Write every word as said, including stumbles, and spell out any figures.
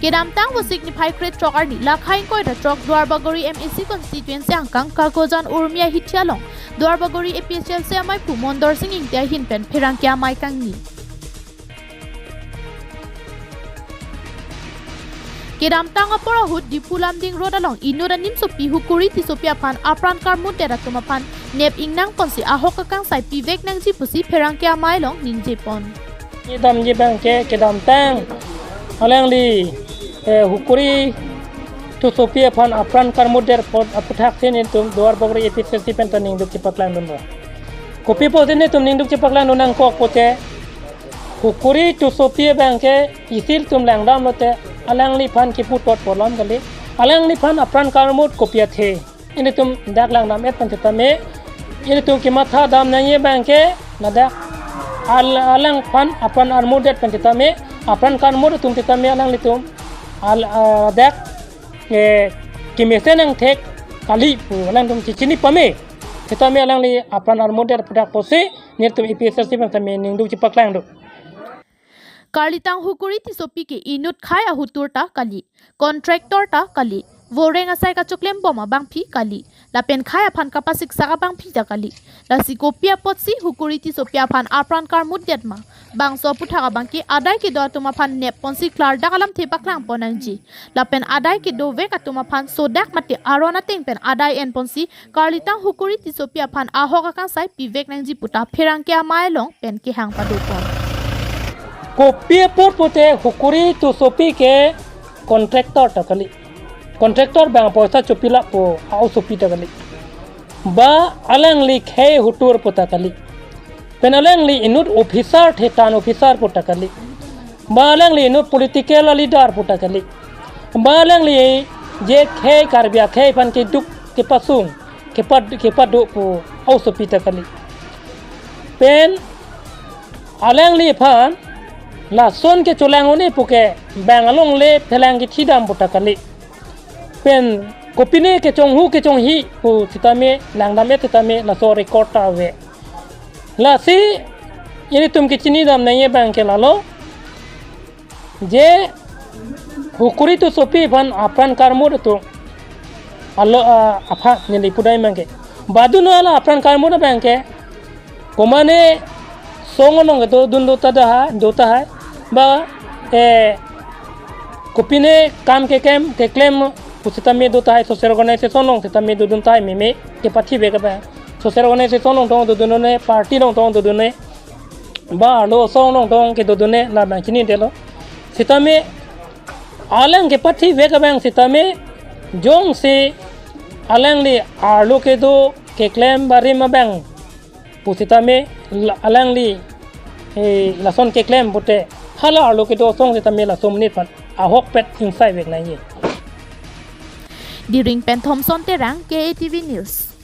Kedamtang Vosik niphai krethrok arni, lakha ingkoi ra throk Duarbagori M A C constituency angkang Kakojan Urmia hithi along Duarbagori A P H L C amei pu Mondor Sing Ingti ahin pen pherangke amei kangni. Kedamtang apor ahut Diphu Lumding Road along inut a nimsopi Hukuri Tissopi aphan apran karmutdet atum aphan nep ingnang ponsi ahok akangsai pivek nangji pusi pherangke amei along ningje pon. Kedam ji abang ke kedamtang alangli, eh, Hukuri Tissopi aphan apran karmutdet apot aputhaksi nelitum Duarbagori A P H L C pen ta ningduk chepaklangdun ra. Kopi pusi nelitum ningduk chepaklangdun nangkok pute, Hukuri Tissopi abang ke isi ilitum langdam lote alangliphan kipu tot pu alam kali. Alangliphan apran karmut kopi athe, ilitum dak langdam-et pen setame, ilitum kematha dam nangji abang ke ladak al-, alangphan apran armutdet pen setame, apran karmut atum setame alanglitum al-, ah, dak, eh, kemesen angthek kali pu alangtum chechini pame. Setame alangli apran armutdet pu dak pusi nelitum A P H L C pen setame ningduk chepaklangdun. Karlitang Hukuri Tissopi ke inut khei ahutur ta kali, contractor ta kali, voreng asai kachoklem bom abangpi kali, lapen khei aphan kapasiksak abangpi ta kali. Lasi kopi apotsi Hukuri Tissopi aphan apran karmutdet ma? Bangso aputhak abang ke adai kedo atum aphan nep ponsi klardak alamthe paklang pon nangji. Lapen adai kedovek atum aphan sodak mate aron ateng pen adai en ponsi Karlitang Hukuri Tissopi aphan ahok akangsai pivek nangji pu ta pherangke amei along pen kehang pado pon. Kopi apot pute Hukuri Tissopi ke contractor ta kali. Contractor abang poisa chopila pu a-osopi ta kali. Ba alangli khei ahutur pu ta kali. Pen alangli inut officer, thetan officer pu ta kali. Ba alangli inut political leader pu ta kali. Ba alangli je khei Karbi akhei aphan keduk kepasung, kepad-, kepado pu a-osopi ta kali. Pen alangliphan lason kecholang un-e pu ke bang alongle phelang kethidam pu ta kali. Pen kopine kechonghu kechonghi pu setame langdam-et setame laso record ta ave. Lasi ilitum kechini dam nangji abang ke lalo, je Hukuri Tissopi aphan apran karmut atum alo, ah, aphan neli pudai abang ke. Badun hala apran karmut abang ke, komane song along kedo dun do ta da hai, do ta hai. Ba, eh, kopine kam keklem, keklem pu setame do ta hai, social organization along setame dodun ta hai meme kepathivek abang. Social organization along tong dodun ne, party along tong dodun ne, ba arlo asong along tong kedodun ne, la abang chinidetlo. Setame alang kepathivek abang setame jongsi alangli arlo kedo keklem barim abang pu setame la-, alangli, eh, lason keklem pute hala arlo kedo asong setame laso amonit aphan ahokpet ingsaivek nangji. Diring pen Thomson Terang, K A T V News.